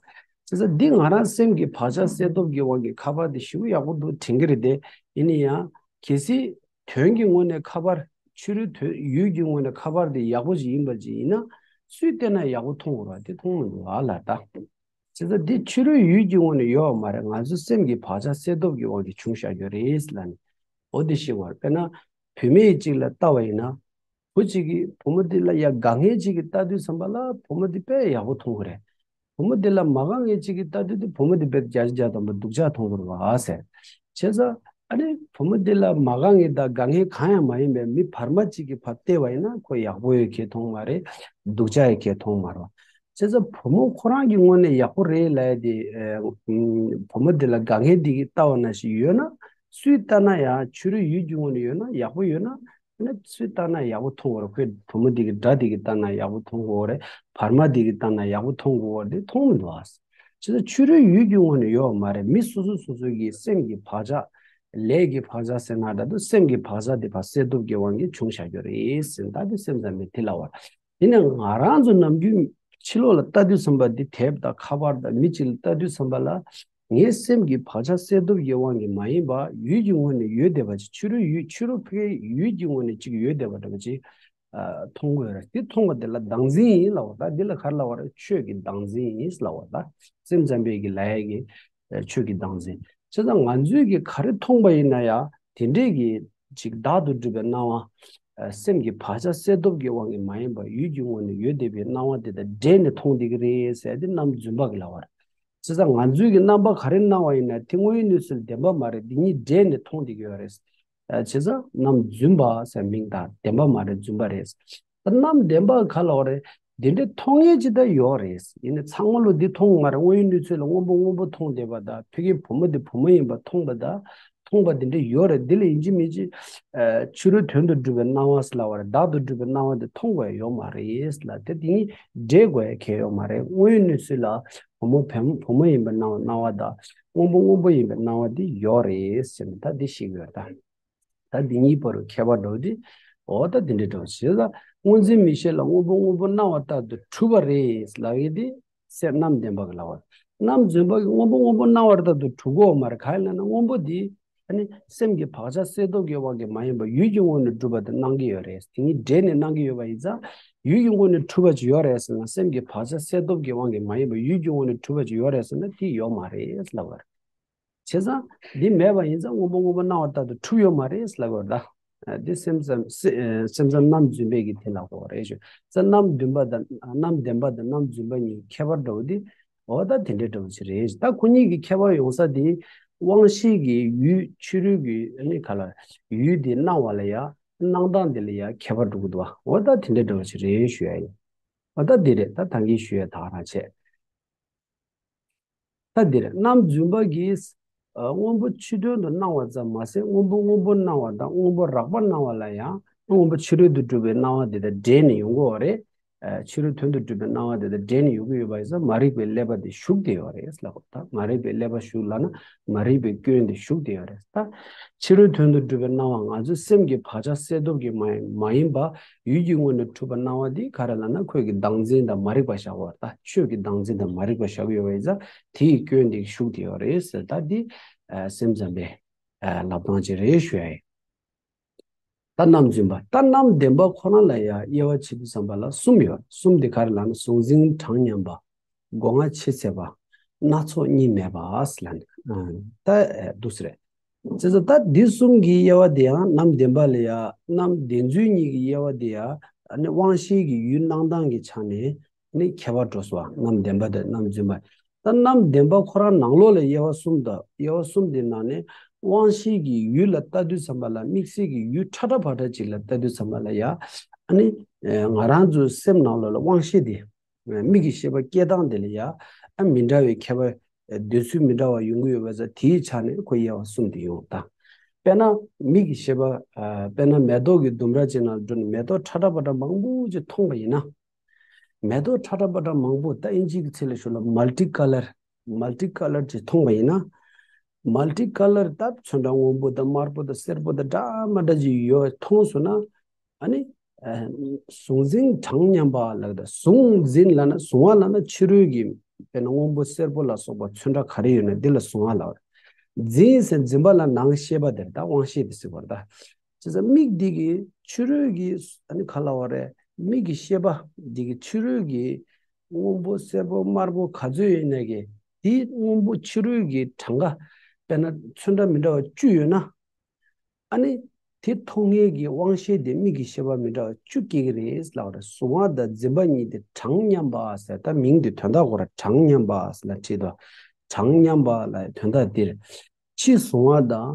བྱས་ཙང་འདི་ང་རང་སེམས་ཀྱི་བག་ཆགས་སད་སྟོབས་ཀྱི་དབང་གིས་ཁ་པར་འདི་ཞེ་པོ་ཡག་པོ་འདུག་དྲན་གྱི་རེད་དེ། ཡིན་ན་ཡང་གལ་སྲིད་དོན་གྱི་ངོས་ནས་ཁ་པར་ཕྱི་རོལ་དོན་ཡུལ་གྱི་ངོས་ནས་ཁ་པར་འདི་ཡག་པོ་ཞིག་ཡིན་པ་ཅིག་ཡིན་ན། སུས་བལྟས་ན་ཡག་པོ་མཐོང་གི་རེད་བ། དེ་མཐོང་མི་འདུག་ཨ་ལ་ད། བྱས་ཙང་འདི་ཕྱི་རོལ་ཡུལ་གྱི་ངོས་ནས་ཡོད་པ་མ་རེད། ང་ཚོའི་སེམས་ཀྱི་བག་ཆགས་སད་སྟོབས་ཀྱི་དབང་གིས་བྱུང་བཞག་རྒྱུ་རེད་ལབ་ནས། འོ་འདི་ཤེས་དགོས་རེད། དཔེར་ན་བུད་མེད་ཅིག་ལ་ལྟ་བ་ཡིན་ན། བུ་གཅིག་གིས་བུ་མོ་འདི་ལ་ཡ་དགའ་མཁན་ཅིག་གིས་ལྟ་དུས་ཙམ་པ་ལ་བུ་མོ་འདི་དཔེ་ཡག་པོ་མཐོང་གི་རེད། བུ་མོ་འདི་ལ་མ་དགའ་མཁན་ཅིག་གིས་ལྟ་དུས་དེ་བུ་མོ་འདི་དཔེ་བརྒྱ་ཆ་བརྒྱ་ཐམ་པ་སྡུག་ཅག་མཐོང་གི་རེད་བ་ཟེར། བྱས་ཙང་ཨ་ནི་བུ་མོ་འདི་ལ་མ་དགའ་མཁན་དང་དགའ་མཁན་གང་ཡང་མ་ཡིན་པའི་མི་བར་མ་གཅིག་གིས་ཕར་བལྟས་པ་ཡིན་ན་ཁོ་ཡག་པོ་ཡོད་ཁེ་མཐོང་མ་རེད། སྡུག་ཅག་ཡོད་ཁེ་མཐོང་མ་རེད། བྱས་ཙང་བུ་མོ་ཁོ་རང་གི་ངོས་ནས་ཡག་པོ་རེད་ལབ་ཡ་དེ། ཨ་ཨུམ་བུ་མོ་འདི་ལ་དགའ་མཁན་འདི་གིས་ལྟ་བ་ནང་བཞིན་ཡོད་ན། སུས་ལྟ་ན་ཡང་ཕྱི་རོལ་ཡུལ་གྱི་ངོས་ནས་ཡོད་ན་ཡག་པོ་ཡོད་ན། ཨ་ནི་སུས་ལྟ་ན་ཡག་པོ་མཐོང་གི་རེད། ཁོས་བུ་མོ་འདི་གི་དགྲ་འདི་གིས་ལྟ་ན་ཡག་པོ་མཐོང་གི་རེད། བར་མ་འདི་གིས་ལྟ་ན་ཡག་པོ་མཐོང་གི་རེད། དེ་མཐོང་མི་འདུག་ཨ། བྱས་ཙང་ཕྱི་རོལ་ཡུལ་གྱི་ངོས་ནས་ཡོད་པ་མ་རེད། མི་སོ་སོ་སོ་སོ་གི་སེམས་ཀྱི་བག་ཆགས། ལས་ཀྱི་བག་ཆགས་ཟེར་ན་འདྲ་འདུག་སེམས་ཀྱི་བག་ཆགས་དེ་ཕར་སད་སྟོབས་ཀྱི་དབང་གིས་བྱུང་བཞག་རྒྱུ་རེད་ཟེར། ད་དེ་སེམས་ཙམ་པས་དེ་ལབ་པ་རེད། དེ་ནས་ང་རང་ཚོ་ནམ་རྒྱུན་ཕྱི་ལོགས་ལ་ལྟ་དུས་ཙམ་པ་འདི་དེབ་དང་ཁ་པར་དང་མི་གཅིག་ལ་ལྟ་དུས་ཙམ་པ་ལ། ངའི་སེམས་ཀྱི་བག་ཆགས་སད་སྟོབས་ཀྱི་དབང་གིས་མ་ཡིན་པ་ཡུལ་གྱི་ངོས་ནས་ཡོད་བསྡད་པ་ཅིག་ཕྱི་རོལ་ཡུལ་ཕྱི་རོལ་ཕ་གིའི་ཡུལ་གྱི་ངོས་ནས་ཅིག་ཡོད་བསྡད་པ་འདྲ་པོ་ཅིག་ཨ་མཐོང་གི་ཡོད་རེད། དེ་མཐོང་བ་དེ་ལ་བདག་འཛིན་ཡིན་ལབ་པ་ད། འདི་ལ་ག་རེ་ལབ་པ་རེད། ཆོས་ཀྱི་བདག་འཛིན་ཡིན་ལབ་པ་ད། སེམས་ཙམ་པས་ཀྱི་ལབ་ཡ་གི་ཨ་ཆོས་ཀྱི་བདག་འཛིན། བྱས་ཙང་ང་ཚོས་ཀྱི་ག་རེ་མཐོང་པ་ཡིན་ན་ཡང་དེ་འདྲས་ཀྱི་ཅིག་བདག་ཏུ་གྲུབ་པའི་སྣང་བ། ཨ་སེམས་ཀྱི་བག་ཆགས་སད་སྟོབས་ཀྱི་དབང་གིས་མ་ཡིན་པ་ཡུལ་གྱི་ངོས་ནས་ཡོད་བསྡད་པའི་སྣང་བ་དེ་དང་འདྲེས་ནས་མཐོང་བསྡད་ཀྱི་རེད་ཟེར་ཏེ་རྣམ་རྫུན་པ་གི་ལབ་པ་རེད། བྱས་ཙང་ང་ཚོའི་གི་རྣམ་པ་ག་རེ་སྣང་བ་ཡིན་ན་དེ་དངོས་ཡོད་གནས་ཚུལ་བདེན་པ་མ་རེད། འདི་གཉིས་འདྲེས་ནས་མཐོང་བསྡད་ཀྱི་ཡོད་རེད། ཨ་བྱས་ཙང་རྣམ་རྫུན་པ་ཟེར་མིང་དང་བདེན་པ་མ་རེད་རྫུན་པ་རེད། ད་རྣམ་བདེན་པ་ག་ལབ་པ་རེད། འདི་འདྲའི་མཐོང་ཡས་ཅིག་ད་ཡོད་རེད། ཡིན་ནའི་ཚང་མ་ལོ་འདི་མཐོང་མ་རེད། དངོས་ཡོད་གནས་ཚུལ་ལ་སྔོན་པོ་སྔོན་པོ་མཐོང་བསྡད་པ་དང་ཕ་གིའི་བུ་མོ་འདི་བུ་མོ་ཡིན་པ་མཐོང་པ་དང་མཐོང་པ་འདི་འདྲ་ཡོད་རེད། འདི་ལ་ཡིན་གཅིག་མིན་གཅིག་ཨ་ཕྱི་རོལ་དོན་དུ་གྲུབ་པའི་སྣང་བ་ཟེར་ལབ་པ་རེད། བདག་ཏུ་གྲུབ་པའི་སྣང་བ་འདི་མཐོང་དགོས་ཡ་ཡོད་མ་རེད་ལ། དེ་དེ་གཉིས་འདྲེས་དགོས་ཡ་གལ་ཡོད་མ་རེད། དངོས་ཡོད་གནས་ཚུལ་ལ་བུ་མོ་བུ་མོ་ཡིན་པའི་སྣང་བ་སྣང་བ་དང་སྔོན་པོ་སྔོན་པོ་ཡིན་པའི་སྣང་བ་འདི་ཡོད་རེད་ཟེར་ནས་ད་འདི་ཤེས་ཀྱི་ཡོད་ད། ད་འདི་གཉིས་བར་དུ་ཁྱད་པར་འགྲོ་དུས། འོ་ད་འདི་འདྲའི་འགྲོ་ཞེས་ལ། སྔོ་འཛིན་མིག་ཤེས་ལ་སྔོན་པོ་སྔོན་པོ་སྣང་བ་ལྟར་དུ་གྲུབ་པ་རེད་ལབ་ཡས་དེ་སེམས་རྣམ་བདེན་པ་གི་ལབ་པ། རྣམ་རྫུན་པ་གི་སྔོན་པོ་སྔོན་པོ་སྣང་བ་ལྟར་དུ་གྲུབ་ཀྱི་ཡོད་མ་རེད། གང་ཡིན་ལབ་ན་སྔོན་པོ་འདི་ཨ་ནི་སེམས་ཀྱི་བག་ཆགས་སད་སྟོབས་ཀྱི་དབང་གིས་མ་ཡིན་པར་ཡུལ་གྱི་ངོས་ནས་གྲུབ་པ་དེ་སྣང་གི་ཡོད་རེད། དེ་གཉིས་འདྲེས་ནས་སྣང་གི་ཡོད་པ་ཡིན་ཙང་ཡུལ་གྱི་ངོས་ནས་གྲུབ་པ་ཅིག་ཡོད་རེད་ཟེར་ན་སེམས་ཀྱི་བག་ཆགས་སད་སྟོབས་ཀྱི་དབང་གིས་མ་ཡིན་པར་ཡུལ་གྱི་ངོས་ནས་གྲུབ་པ་ཅིག་ཡོད་རེད་ཟེར་ན་དེ་ཡོད་མ་རེད་ལབ་པ་རེད། བྱས་ཙང་འདི་མེད་པ་ཡིན་ཙང་སྔོན་པོ་སྔོན་པོ་སྣང་བ་ལྟར་དུ་གྲུབ་ཡོད་མ་རེད་ལབ་དགོས་རེད་ད། ཨ་འདི་སེམས་ཙམ་སེ་ཨ་སེམས་ཙམ་རྣམ་རྫུན་པས་ཀྱི་དེ་ལབ་དགོས་རེད་ཞུ། ཙང་རྣམ་བདེན་པ་དང་རྣམ་བདེན་པ་དང་རྣམ་རྫུན་པ་གཉིས་ཁྱད་པར་འདྲ་བོ་འདི་འོ་ད་དེ་འདྲའི་འདྲ་བོ་ཞིག་རེད། ད་ཁོ་གཉིས་ཀྱི་ཁྱད་པར་ཡོང་ས་དེ་དབང་ཤེས་ཀྱི་ཡུལ་ཕྱི་རོལ་གྱི་ཨ་ནི་ག་ལ་ཡུལ་དེ་སྣང་བ་ལ་ཡ་སྣང་སྟངས་དེ་ལ་ཡ་ཁྱད་པར་འགྲོ་གི་འདུག་བ། འོ་ད་དེ་འདྲའི་འདྲ་བོ་ཞིག་རེད་ཞུ་ཡ་ཡིན། འོ་ད་འདི་རེད། ད་ད་གིན་ཞུ་ཡ་ད་ག་རང་བྱས། ད་འདིར་རྣམ་རྫུན་པ་གིས་ཨ་སྔོན་པོ་ཕྱི་དོན་དུ་སྣང་བ་ཙམ་མ་ཟད་སྔོན་པོ་སྔོན་པོ་སྣང་བ་དང་སྔོན་པོ་རགས་པ་སྣང་བ་ལ་ཡང་སྔོན་པོ་ཕྱི་རོལ་དུ་གྲུབ་པའི་སྣང་བ་དེ་དང་འདྲེས་ནས་ཡོང་གི་ཡོད་རེད། ཨ་ཕྱི་རོལ་དོན་དུ་གྲུབ་པའི་སྣང་བ་དེ་དང་འདྲེས་ནས་ཡོང་གི་ཡོད་པ་ཡིན་ཙང་མ་རིག་པའི་ཀླད་པ་དེ་ཞུགས་བསྡད་ཡོད་རེད་ལབ་དགོས། ད་མ་རིག་པའི་ཀླད་པ་ཞུགས་ལབ་ན་མ་རིག་པའི་སྐྱོན་དེ་ཞུགས་བསྡད་ཡོད་རེད། ད་ཕྱི་རོལ་དོན་དུ་གྲུབ་པའི་སྣང་བ་ང་ཚོའི་སེམས་ཀྱི་བག་ཆགས་སད་སྟོབས་ཀྱིས་མ་ཡིན་མ་ཡིན་པ་ཡུལ་གྱི་ངོས་ནས་གྲུབ་པ་སྣང་བ་འདི་ག་རེ་ལབ་ན་ཁོས་ཀྱི་བདག་འཛིན་དང་མ་རིག་པ་བཞག་པ་ད། ཆོས་ཀྱི་བདག་འཛིན་དང་མ་རིག་པ་བཞག་ཡོད་པ་ཡིན་ཙང་དེ་ཡི་སྐྱོན་འདི་ཞུགས་བསྡད་ཡོད་རེད་ཟེར། ད་འདི་ཨ་སེམས་ཙམ་པའི་ཨ་ལབ་སྟངས་ཅིག་རེད་ཞུ་ཡ་ཡིན། ད་རྣམ་རྫུན་པ་ད་རྣམ་བདེན་པ་ཁོ་རང་ལ་ཡ་དབྱེ་བ་ཕྱེ་དུས་ཙམ་པ་ལ་གསུམ་ཡོད། གསུམ་དེ་ག་རེ་ལབ་ན་གཟུང་འཛིན་གྲངས་མཉམ་པ། སྒོ་ལྔ་ཕྱེ་ཚད་པ། སྣ་ཚོགས་གཉིས་མེད་པ་ཟེར་ལབ་ནས་ད་འདུག་སེ་རེད། བྱས་ཙང་ད་འདི་གསུམ་གྱི་དབྱེ་བ་དེ་ཡང་རྣམ་བདེན་པ་ལ་ཡ་རྣམ་བདེན་རྫུན་གཉིས་ཀྱི་དབྱེ་བ་དེ་ཡ་ཨ་ནི་དབང་ཤེས་ཀྱི་ཡུལ་སྣང་སྟངས་ཀྱི་ཆ་ནས་ནི་ཁྱད་པར་འགྲོ་སོང་བ། རྣམ་བདེན་པ་དང་རྣམ་རྫུན་པ། ད་རྣམ་བདེན་པ་ཁོ་རང་ནང་ལོགས་ལ་དབྱེ་བ་གསུམ་དང་དབྱེ་བ་གསུམ་དེ་ནང་ནས་དབང་ཤེས་ཀྱི་ཡུལ་ལ་ལྟ་དུས་ཙམ་པ་ལ་དམིགས་བསལ་གྱི་ཡུལ་ཁྲ་ཁྲ་བག་ཁྲ་ཅིག་ལ་ལྟ་དུས་ཙམ་པ་ལ་ཡ་ཨ་ནི་ང་རང་ཚོའི་སེམས་ནང་ལོགས་ལ་དབང་ཤེས་དེ། མིག་གི་ཤེས་པ་སྐྱེ་སྟངས་དེ་ལ་ཡ་ཨ་མི་འདྲ་བའི་ཁྱད་པར་འདོད་ཚུལ་མི་འདྲ་བ་ཡོང་གི་ཡོད་པ་ཙང་དེའི་ཆ་ནས་ཁོ་དབྱེ་བ་གསུམ་དེ་ཡོང་ད། དཔེར་ན་མིག་གི་ཤེས་པ། ཨ། དཔེར་ན་མེ་ཏོག་གི་ལྡུམ་ར་ཅིག་ནང་འགྲོ་ནས་མེ་ཏོག་ཁྲ་ཁྲ་པ་ཏྲ་མང་པོ་ཅིག་མཐོང་པ་ཡིན་ན། མེ་ཏོག་ཁྲ་ཁྲ་པ་ཏྲ་མང་པོ། ད་ཨིན་ཇི་གི་ཚིག་ལ་ཞུ་ན་multi color, multi color ཅིག་མཐོང་པ་ཡིན་ན། multi color ད་ཚོན་ཁྲ་སྔོན་པོ་དང་དམར་པོ་དང་སེར་པོ་དང་འདྲ་མ་འདྲ་ཅིག་ཡོད་མཐོང་སོང་ན། ཨ་ནི། ཨ། གཟུང་འཛིན་གྲངས་མཉམ་པ་ལབ་ད། གཟུང་འཛིན་ལབ་ན། གཟུང་བ་ལབ་ན་ཕྱི་རོལ་གྱི་དཔེར་ན་སྔོན་པོ་སེར་པོ་ལ་སོགས་པ་ཚོན་ཁྲ་ག་རེ་ཡོད་ན་འདི་ལ་གཟུང་བ་ལབ་རེད། འཛིན་ཟེར་འཛིན་པ་ལ་ནང་ཤེས་པ་དེར་ད་དབང་ཤེས་དེ་ཟེར་བ་རེད་ད། བྱས་ཙང་མིག་འདི་གི་ཕྱི་རོལ་གྱི། ཨ་ནི་ག་ལབ་པ་རེད། མིག་གི་ཤེས་པ་འདི་གི་ཕྱི་རོལ་གྱི་སྔོན་པོ་སེར་པོ་དམར་པོ་ག་ཚོད་ཡོད་ན་གི་དེའི་སྔོན་པོ་ཕྱི་རོལ་གྱི་གྲངས་ཀ། དཔེར་ན་ཚོན་ཁྲ་མི་འདྲ་བ་བཅུ་ཡོད་ན། ཨ་ནི་དེ་མཐོང་མཁན་གྱི་དབང་ཤེས་དེ་མིག་གི་ཤེས་པ་མི་འདྲ་བ་བཅུ་སྐྱེ་གི་རེད་ལབ་པ་རེད། གཟུང་བ་དང་འཛིན་པ་གཉིས་དེ་གྲངས་མཉམ་པ་ཟེར། ད་མིང་དེ་དོན་དག་གོ་ར། གྲངས་མཉམ་པ་ཟེར་ལ་བྲིས་དོ། གྲངས་མཉམ་པ་ལ་དོན་དག་འདིར། ཕྱི་གཟུང་བ་དང་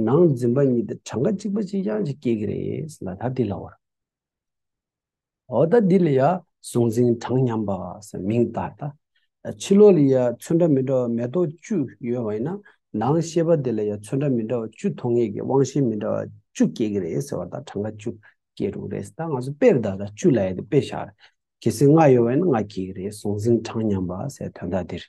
ནང་འཛིན་པ་གཉིས་དེ་གྲངས་ཀ་གཅིག་པ་གཅིག་རྐྱང་གཅིག་སྐྱེ་གི་རེད་ཟེར་ལ་ད་འདི་ལབ་པ་རེད། འོ་ད་འདི་ལ་ཡ་གཟུང་འཛིན་གྲངས་མཉམ་པ་ཟེར་མིང་བཏགས་ད། ཕྱི་ལོགས་ལ་ཡ་ཚོན་ཁྲ་མི་འདྲ་བ་མེ་ཏོག་བཅུ་ཡོད་པ་ཡིན་ན། ནང་ཤེས་པ་འདི་ལ་ཡ་ཚོན་ཁྲ་མི་འདྲ་བ་བཅུ་མཐོང་མཁན་གྱི་དབང་ཤེས་མི་འདྲ་བ་བཅུ་སྐྱེ་གི་རེད་ཟེར་བ་ད། གྲངས་ཀ་བཅུ་སྐྱེ་རུང་རེད་ཟེར། ད་ང་ཚོ་དཔེར་ད་ད་བཅུ་ལ་ཡ་དེ་དཔེ་བཞག་རེད། གལ་སྲིད་ལྔ་ཡོད་པ་ཡིན་ན་ལྔ་སྐྱེ་གི་རེད། གཟུང་འཛིན་གྲངས་མཉམ་པ་ཟེར་དོན་དག་འདིར།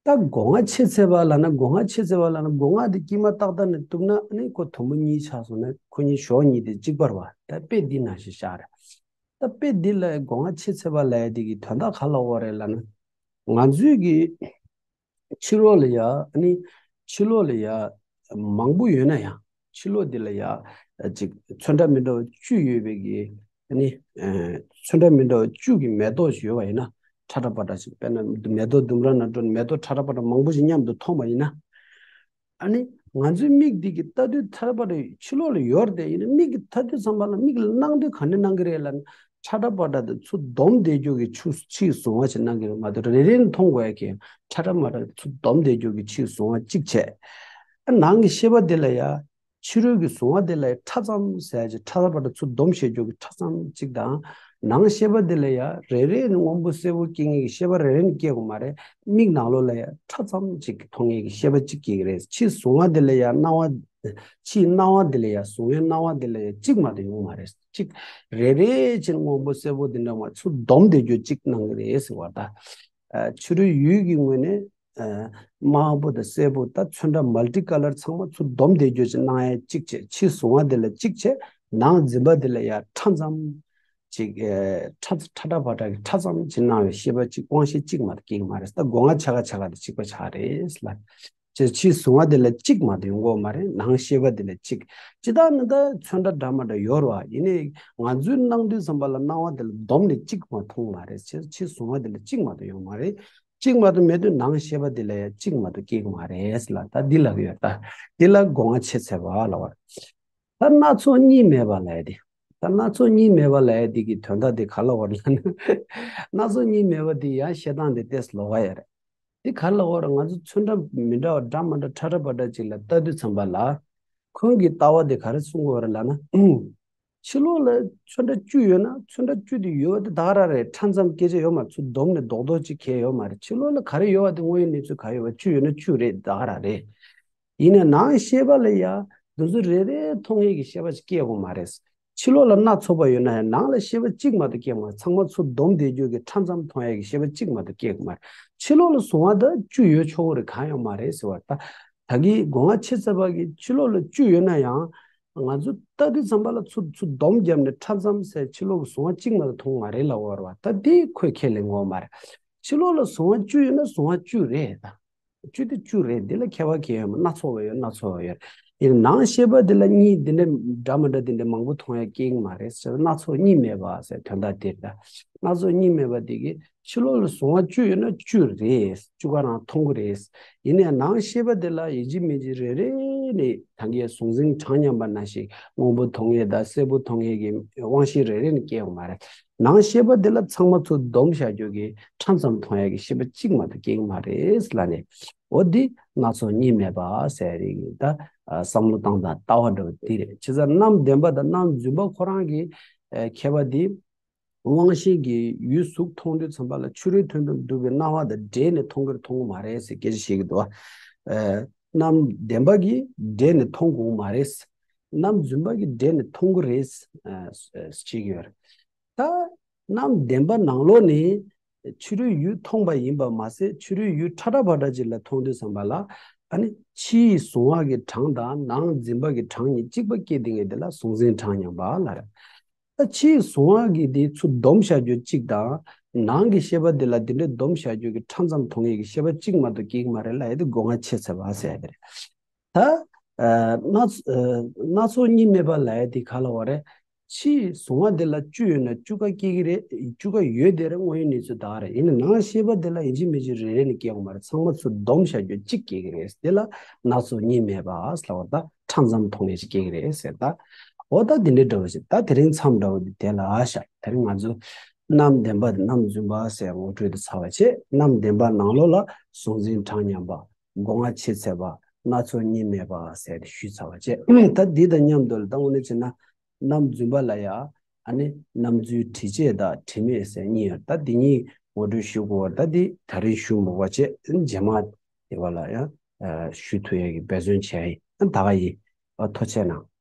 ད་སྒོ་ང་ཕྱེ་ཚར་བ་ལབ་ན། སྒོ་ང་ཕྱེ་ཚར་བ་ལབ་ན། སྒོ་ང་དེ་དཀྱིལ་མ་ཏག་ཏག་ནས་གཏུབ་ན། ཨ་ནི་ཁོ་དུམ་བུ་གཉིས་ཆགས་སོང་ན་ཁོ་གཉིས་གཞོགས་གཉིས་དེ་གཅིག་པ་རེད་པ། ད་དཔེ་འདི་ནང་བཞིན་བཞག་རེད། ད་དཔེ་འདི་ལ་སྒོ་ང་ཕྱེ་ཚར་བ་ལབ་ཡ་དེ་གི་དོན་དག་ག་ལབ་པ་རེད་ལབ་ན། ང་ཚོའི་གི་ཕྱི་ལོགས་ལ་ཡ། ཨ་ནི་ཕྱི་ལོགས་ལ་ཡ་མང་པོ་ཡོད་ན་ཡང་། ཕྱི་ལོགས་འདི་ལ་ཡ་ཅིག་ཚོན་ཁྲ་མི་འདྲ་བ་བཅུ་ཡོད་པའི་གི། ཨ་ནི་ཚོན་ཁྲ་མི་འདྲ་བ་བཅུ་གི་མེ་ཏོག་ཞིག་ཡོད་པ་ཡིན་ན། ཁྲ་ཁྲ་པ་ཏྲ་ཞིག་དཔེར་ན་མེ་ཏོག་ལྡུམ་ར་ནང་འགྲོ་ནས་མེ་ཏོག་ཁྲ་ཁྲ་པ་ཏྲ་མང་པོ་ཞིག་མཉམ་དུ་མཐོང་བ་ཡིན་ན། ཨ་ནི་ང་ཚོའི་མིག་འདི་གིས་ལྟ་དུས་ཁྲ་ཁྲ་པ་ཏྲ་ཕྱི་ལོགས་ལ་ཡོད་རེད་དེ། ཡིན་ན་མིག་གིས་ལྟ་དུས་ཙམ་པ་ལ་མིག་ལ་སྣང་དུས་ག་འདྲ་སྣང་གི་རེད་ལབ་ན། ཁྲ་ཁྲ་པ་ཏྲ་དེ་ཚུར་བསྡོམས་བསྡད་རྒྱུ་གི་ཕྱི་ཕྱིའི་གཟུང་བ་ཞིག་སྣང་གི་རེད་མ་གཏོགས། རེ་རེ་ནས་མཐོང་དགོས་ཡ་གི། ཁྲ་ཁྲ་པ་ཏྲ་ཚུར་བསྡོམས་བསྡད་རྒྱུ་གི་ཕྱིའི་གཟུང་བ་གཅིག་བྱས། ཨ། ནང་གི་ཤེས་པ་དེ་ལ་ཡ། ཕྱི་རོལ་གྱི་གཟུང་བ་དེ་ལ་ཡ་ཕྲ་ཙམ་ཟེར་ཡ་ཅིག་ཁྲ་ཁྲ་པ་ཏྲ་ཚུར་བསྡོམས་བྱེད་རྒྱུ་གི་ཕྲ་ཙམ་གཅིག་དང་། ནང་ཤེས་པ་དེ་ལ་ཡ་རེ་རེ་ནས་སྔོན་པོ་སེར་པོ་སྐྱེ་མཁན་གྱི་ཤེས་པ་རེ་རེ་ནས་སྐྱེ་དགོས་མ་རེད། མིག་ནང་ལོགས་ལ་ཡ་ཕྲ་ཙམ་ཅིག་མཐོང་མཁན་གྱི་ཤེས་པ་གཅིག་སྐྱེ་གི་རེད། ཕྱིའི་གཟུང་བ་དེ་ལ་ཡ་སྣང་བ། ཕྱིའི་སྣང་བ་དེ་ལ་ཡ། གཟུང་བའི་སྣང་བ་དེ་ལ་ཡ་གཅིག་མ་གཏོགས་ཡོང་མ་རེད། གཅིག་རེ་རེ་བཞིན་སྔོན་པོ་སེར་པོ་དེ་འདྲ་མ་ཚུར་བསྡོམས་བསྡད་རྒྱུ་གཅིག་སྣང་གི་རེད་ཟེར་བ་ད། ཨ། ཕྱི་རོལ་ཡུལ་གྱི་ངོས་ནས། ཨ། དམར་པོ་དང་སེར་པོ་ད་ཚོན་ཁྲ་མལ་ཊི་ཀ་ལར་ཚང་མ་ཚུར་བསྡོམས་བསྡད་རྒྱུ་ཅིག་སྣང་ཡ་གཅིག་བྱས། ཕྱིའི་གཟུང་བ་དེ་ལ་གཅིག་བྱས། ནང་འཛིན་པ་དེ་ལ་ཡ་ཕྲ་ཙམ་ཅིག་ཨ། ཁྲ་ཁྲ་ཁྲ་པ་ཏྲ་གི་ཕྲ་ཙམ་ཅིག་སྣང་བའི་ཤེས་པ་གཅིག་དབང་ཤེས་གཅིག་མ་གཏོགས་སྐྱེ་གི་མ་རེད། ད་སྒོ་ང་ཆ་ག་ཆ་ག་དེ་གཅིག་པ་ཆགས་རེད་ལ། ཅེས་ཕྱིའི་གཟུང་བ་དེ་ལ་གཅིག་མ་གཏོགས་ཡོང་གི་ཡོད་མ་རེད། ནང་ཤེས་པ་དེ་ལ་གཅིག་ཇི་ལྟར་ནི་ད་ཚོན་ཁྲ་འདྲ་མི་འདྲ་ཡོད་རེད་པ། ཡིན་ནའི་ང་ཚོའི་སྣང་དུས་ཙམ་པ་ལ་སྣང་བ་དེ་ལ་བསྡོམས་ནས་གཅིག་མ་མཐོང་མ་རེད། ཕྱིའི་གཟུང་བ་དེ་ལ་གཅིག་མ་གཏོགས་ཡོད་མ་རེད། གཅིག་མ་གཏོགས་མེད་དུས་ནང་ཤེས་པ་དེ་ལ་ཡང་གཅིག་མ་གཏོགས་སྐྱེ་གི་མ་རེད་ལ། ད་འདི་ལབ་ཀྱི་ཡོད། ད་འདི་ལ་སྒོ་ང་ཕྱེ་ཚར་བ་ལབ་པ་རེད། ད་སྣ་ཚོགས་གཉིས་མེད་པ་ལབ་ཡ་དེ། ད་སྣ་ཚོགས་གཉིས་མེད་པ་ལབ་ཡ་དེ་གི་དོན་དག་དེ་ག་ལབ་པ་རེད་ལབ་ན། སྣ་ཚོགས་གཉིས་མེད་པ་དེ་ཡང་བཤད་སྟངས་དེ་ཏོག་ཙམ་ལོགས་ཀ་ཡོད་རེད། དེ་ག་རེ་ལབ་པ་རེད། ང་ཚོ་ཚོན་ཁྲ་མི་འདྲ་བ་འདྲ་མི་འདྲ་ཁྲ་ཁྲ་པ་ཏྲ་ཅིག་ལ་ལྟ་དུས་ཙམ་པ་ལ། ཁོང་གི་ལྟ་བ་དེ་ག་རེ་གསུང་གི་ཡོད་རེད་ལབ་ན། ཕྱི་ལོགས་ལ་ཚོན་ཁྲ་བཅུ་ཡོད་ན་ཚོན་ཁྲ་བཅུ་དེ་ཡོད་པ་དེ་ད་ག་རང་རེད། ཕྲ་ཙམ་སྐད་ཆ་ཡོད་མ་རེད། ཚུར་བསྡོམས་ནས་རྡོག་རྡོག་ཅིག་གང་ཡང་ཡོད་མ་རེད། ཕྱི་ལོགས་ལ་ག་རེ་ཡོད་པ་དེ་དངོས་ཡོད་གནས་ཚུལ་ག་རེ་ཡོད་པ། བཅུ་ཡོད་ན་བཅུ་རེད། ད་ག་རང་རེད། ཡིན་ནའི་ནང་ཤེས་པ་ལ་ཡ་འདི་ཚོ་རེ་རེ་མཐོང་ཡས་ཀྱི་ཤེས་པ་ཅིག་སྐྱེ་དགོས་མ་རེད། ཕྱི་ལོགས་ལ་སྣ་ཚོགས་པ་ཡོད་ན་ཡང་ནང་ལ་ཤེས་པ་གཅིག་མ་གཏོགས་སྐྱེ་མ་རེད། ཚང་མ་ཚུར་བསྡོམས་བསྡད་རྒྱུ་གི་ཕྲ་ཙམ་མཐོང་ཡས་ཀྱི་ཤེས་པ་གཅིག་མ་གཏོགས་སྐྱེ་དགོས་མ་རེད། ཕྱི་ལོགས་ལ་གཟུང་བ་ད་བཅུ་ཡོད་ཆོག་གི་རེད། གང་ཡང་མ་རེད་ཟེར་བ་ད། ད་གིན་སྒོ་ང་ཕྱེ་ཚར་བ་གི་ཕྱི་ལོགས་ལ་བཅུ་ཡོད་ན་ཡང་། ང་ཚོ་ལྟ་དུས་ཙམ་པ་ལ་ཚུར་ཚུར་བསྡོམས་བརྒྱབ་ནས་ཕྲ་ཙམ་ཟེར་ཕྱི་ལོགས་ཀྱི་གཟུང་བ་གཅིག་མ་གཏོགས་མཐོང་མ་རེད་ལབ་པ་རེད་པ། ད་དེ་ཁོས་ཁས་ལེན་དགོས་མ་རེད། ཕྱི་ལོགས་ལ་གཟུང་བ་བཅུ་ཡོད་ན་གཟུང་བ་བཅུ་རེད་ད། བཅུ་དེ་བཅུ་རེད། འདི་ལ་ཁྱད་པར་གང་ཡང་མེད། སྣ་ཚོགས་པ་ཡོད། སྣ་ཚོགས་པ་ཡོད། ཡིན་ནའི་ནང་ཤེས་པ་འདི་ལ་གཉིས་འདི་འདྲ་འདྲ་མི་འདྲ་འདི་འདྲ་མང་པོ་མཐོང་ཡ་སྐྱེ་གི་མ་རེད་ཟེར། སྣ་ཚོགས་གཉིས་མེད་པ་ཟེར་དོན་དག་དེ་རེད་ད། སྣ་ཚོགས་གཉིས་མེད་པ་འདི་གི་ཕྱི་ལོགས་ལ་གཟུང་བ་བཅུ་ཡོད་ན་བཅུ་རེད། བཅུ་ག་རང་མཐོང་གི་རེད། ཡིན་ནའི་ནང་ཤེས་པ་དེ་ལ་ཡིན་གཅིག་མིན་གཅིག་རེ་རེ་ནས་ད་གིན་གཟུང་འཛིན་གྲངས་མཉམ་པ་ནང་བཞིན་སྔོན་པོ་མཐོང་ཡས་དང་སེར་པོ་མཐོང་ཡས་ཀྱི་དབང་ཤེས་རེ་རེ་ནས་སྐྱེ་ཡོང་མ་རེད། ནང་ཤེས་པ་དེ་ལ་ཚང་མ་ཚུར་བསྡོམས་བཞག་རྒྱུ་གི་ཕྲ་ཙམ་མཐོང་ཡས་ཀྱི་ཤེས་པ་གཅིག་མ་གཏོགས་སྐྱེ་གི་མ་རེད་ལབ་ནས། འོ་འདི་སྣ་ཚོགས་གཉིས་མེད་པ་ཟེར་རིགས་ད་བསམ་བློ་བཏང་སྟངས་ལྟ་བ་འདྲ་བ་འདི་རེད། བྱས་ཙང་རྣམ་བདེན་པ་དང་རྣམ་རྫུན་པ་ཁོ་རང་གི་ཨ་ཁྱད་པར་འདི། དབང་ཤེས་ཀྱིས་ཡུལ་གཟུགས་མཐོང་དུས་ཙམ་པ་ལ་ཕྱི་རོལ་དོན་དུ་འདུ་བའི་སྣང་བ་དང་འདྲེས་ནས་མཐོང་གི་རེད་མཐོང་གི་མ་རེད་ཟེར་སྐད་ཆ་བཤད་ཀྱི་འདུག་བ། ཨ། རྣམ་བདེན་པ་གིས་འདྲེས་ནས་མཐོང་དགོས་མ་རེད། རྣམ་རྫུན་པ་གིས་འདྲེས་ནས་མཐོང་གི་རེད། ཅེས་ཡོད་རེད། ད་རྣམ་བདེན་པ་ནང་ལོགས་ནས་ཕྱི་རོལ་ཡུལ་མཐོང་པ་ཡིན་པ་མ་ཟད། ཕྱི་རོལ་ཡུལ་ཕྲ་ཕྲ་ཕྲ་ཕྲ་ཅིག་ལ་མཐོང་དུས་ཙམ་པ་ལ། ཨ་ནི་ཕྱིའི་གཟུང་བ་གི་གྲངས་དང་ནང་འཛིན་པ་གི་གྲངས་གཉིས་གཅིག་པ་སྐྱེས་བསྡད་མཁན་དེ་ལ་གཟུང་འཛིན་གྲངས་ཉམས་པ་ལ་རེད། ད་ཕྱིའི་གཟུང་བ་གི་དེ་ཚུར་སྡོམ་བྱ་རྒྱུ་གཅིག་དང་། ནང་གི་ཤེས་པ་དེ་ལ་དེ་འདྲའི་སྡོམ་བྱ་རྒྱུ་གི་ཕྲ་ཙམ་མཐོང་ཡས་ཀྱི་ཤེས་པ་གཅིག་མ་གཏོགས་སྐྱེ་གི་མ་རེད་ལབ་ཡས་དེ་སྒོ་ལྔ་ཕྱེ་ཚར་བ་ཟེར་ཡ་དེ་རེད། ད་ཨ་སྣ་ཚོགས་ཨ་སྣ་ཚོགས་གཉིས་མེད་པ་ལབ་ཡ་དེ་ག་ལ་བ་རེད། ཕྱིའི་གཟུང་བ་དེ་ལ་བཅུ་ཡོད་ན་བཅུ་ཀ་སྐྱེ་གི་རེད། བཅུ་ཀ་ཡོད་དེ་རེད། དངོས་ཡོད་གནས་ཚུལ་དག་རེད། ཡིན་ན་ནང་ཤེས་པ་དེ་ལ་ཡིན་གཅིག་མིན་གཅིག་རེ་རེ་ནས་སྐྱེ་ཡོང་མ་རེད། ཚང་མ་ཚུར་སྡོམ་བྱ་རྒྱུ་གཅིག་སྐྱེ་གི་རེད། དེ་ལ་སྣ་ཚོགས་གཉིས་མེད་པ་ལབ་པ། ད་ཕྲ་ཙམ་མཐོང་ཡས་ཅིག་སྐྱེ་གི་རེད་ཟེར། ད་འོ་ད་དེ་འདྲའི་འདྲ་བོ་ཅིག་ད་དེ་རིང་མཚམས་འདྲ་བོ་འདི་དེ་ལ་བཞག་དེ་རིང་ང་ཚོ་རྣམ་བདེན་པ་དང་རྣམ་རྫུན་པ་ཟེར་ངོ་སྤྲོད་དེ་ཚར་བ་བྱས། རྣམ་བདེན་པ་ནང་ལོགས་ལ་གཟུང་འཛིན་གྲངས་ཉམས་པ། སྒོ་ལྔ་ཕྱེ་ཚར་བ། སྣ་ཚོགས་གཉིས་མེད་པ་ཟེར་ཏེ་ཞུས་ཚར་བ་བྱས། ད་འདི་དང་མཉམ་དུ་ལ་ད་དངོས་གནས་བྱས་ན། རྣམ་རྫུན་པ་ལ་ཡ། ཨ་ནི་རྣམ་རྫུན་དྲི་བཅས་དང་དྲི་མེད་ཟེར་གཉིས་ཡོད། ད་འདི་གཉིས་ངོ་སྤྲོད་ཞུ་དགོས་པ་ད་འདི་ད་རིང་ཞུ་མི་དགོས་པ་བྱས། རྗེས་མ་དེ་བ་ལ་ཡང་ཞུ་ཐུབ་ཡས་ཀྱི་འབད་བརྩོན་བྱས་ཡིན། ད་ག་ཡིན། ཐུགས་རྗེ་གནང་